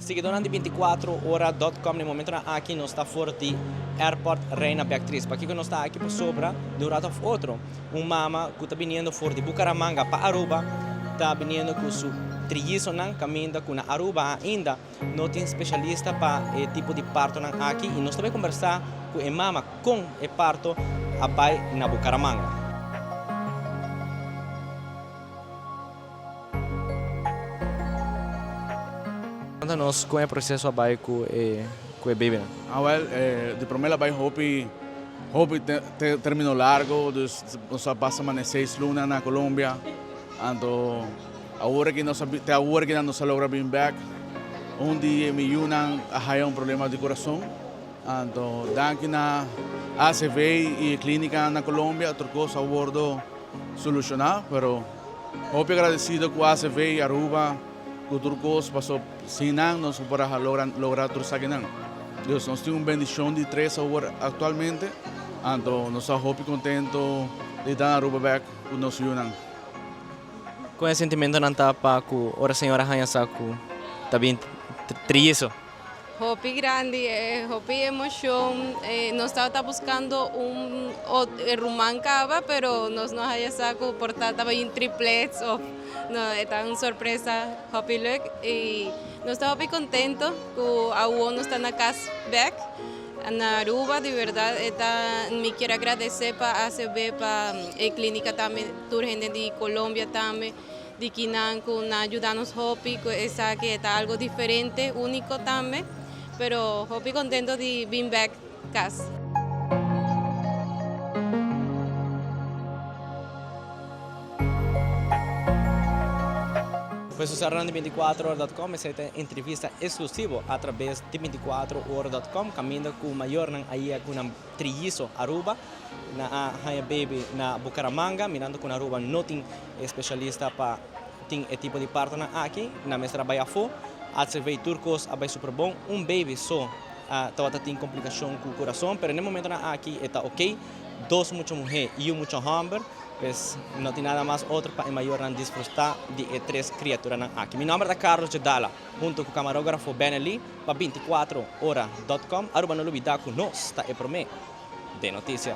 Siguidónan di 24 ora dot com, na e momentonan aki nos ta for di Airport Reina Beatriz. Pakiko nos ta aki? Pasobra di un rato of otro un mama ku ta biniendo for di Bucaramanga pa Aruba ta biniendo ku su triyizonan kaminda ku na Aruba ainda no tin spesialista pa e tipo di partonan aki i nos ta bai kombersá ku e mama kon e parto a bai na Bucaramanga. Konta nos kon e proseso a bai ku e ku e babynan. Awel, di prome el a bai hopi hopi termino largo, dus nos a pasa mane seis luna na Colombia, anto awor aki nos a te awor aki nos a logra bin bek. Un di mi yunan a haya un problema di kurason, anto danki na ACV i e klinika na Colombia tur kos a wordo soluciona, pero hopi agradecido cu ACV y Aruba cu tur cos paso sin nan nos no por a logra logra tur esakinan. Dus nos tin un bendicion di tres awor actualmente, anto nos ta hopi contento di ta na Aruba bek cu nos yunan. Con e sentimentonan ta pa cu ora señora haña sa cu ta bin triyizo? Hopi grandi, hopi emocion. Nos tabata buscando un ruman caba, pero nos no haya sa cu por ta tabatin triplets of no, e ta un sorpresa hopi leuk. Y nos ta hopi contento cu awo nos ta na cas bek na Aruba. Di berdad e ta, mi kier agradece pa ACB, pa e clinica tambe, tur hende di Colombia tambe. Di kinan ku nan a yuda nos hopi ku esaki e ta algo diferente, úniko tambe, pero hopi kontento di bin bèk kas. Pues usuarionan di 24 ora dot com esei ta entrevista eksklusivo atrabes di 24 ora dot com kaminda ku mayornan a yega ku nan Triyizo Aruba na a haña baby na Bucaramanga mirando ku na Aruba no tin e spesialista pa tin e tipo di partonan aki nan mester a bai afó ACV tur kos a bai super bon un baby so a tabata tin komplikashon ku kurason pero na e momentonan aki e ta ok dos mucha muhé i un mucha hòmber pues no tin nada mas otro pa e mayornan disfrutá di e tres kriaturanan aki mi nòmber ta Carlos Jedala hunto ku kamarógrafo Benelí. Pa 24 ora dot com Aruba no lubida cu nos ta e prome den noticia.